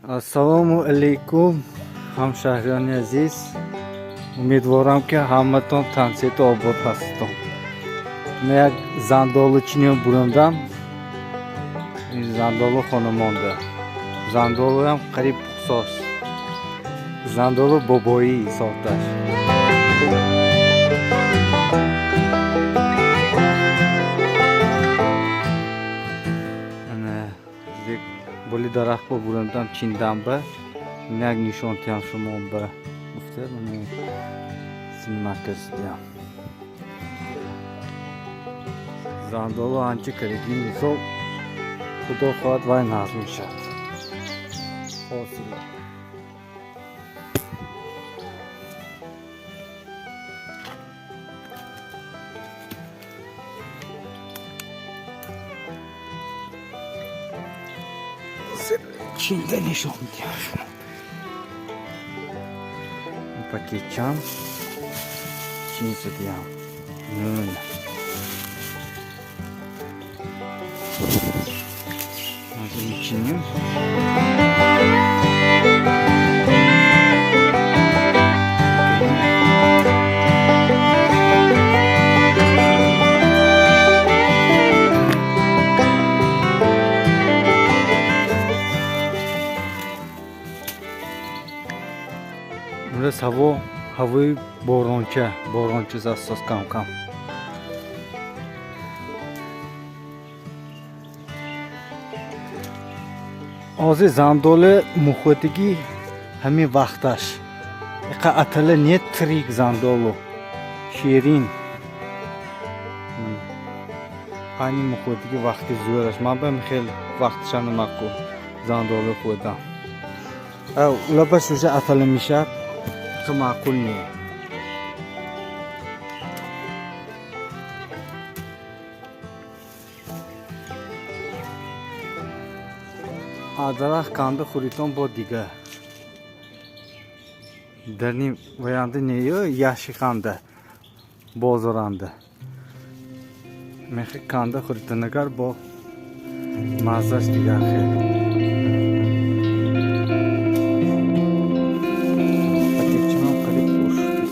Ассалому алайкум, ҳамшаҳриёни азиз. Умедворам, ки ҳаматон тансиҳату обод ҳастон. Ман як зандолу чиниам буриндам. Ин зандолу хона монда. Зандолуам қариб пухсоз. Зандолу бобоӣ сохташ. Ана боли дарахт бо буриндам, чиндам ба. Як нишон тиям шумо ба гуфта, снимка диям. Зандолу анча кариги мисол, худо хоҳад, вай нағз мешавад. Ҳосила. Чинда нишон медиҳам шумо. Пакетчам чин диям. Нун. Ҳозир мечинем. Имрӯз ҳаво ҳавои боронча, боронча застос кам-кам. Ҳозир зандоли мухотигӣ ҳамин вақташ. Иқа атала не трик зандолу. Ширин. Айни мухотигӣ вақти зӯраш. Ман ба хел вақташа намақул зандолу хӯрдам. Лабаш уже атала мешавад. Иқа маъқул не. Аз дарахт канда хӯритон бо дигар. Дарни ваянда нею яшиқанда бозоранда. Мехи канда хӯритонагар бо маззаш дигар хел. Пакетчамам қариб пур шуд.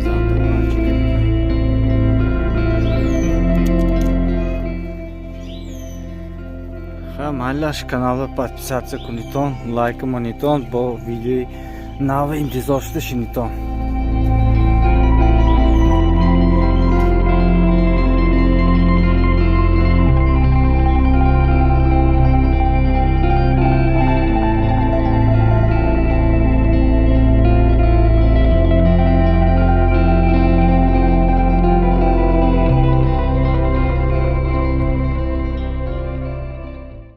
Зандолу анча гирифтам. Ха, майлаш, каналро подписаться кунитон, лайк монитон, бо видеои нави интизор шуда шинитон.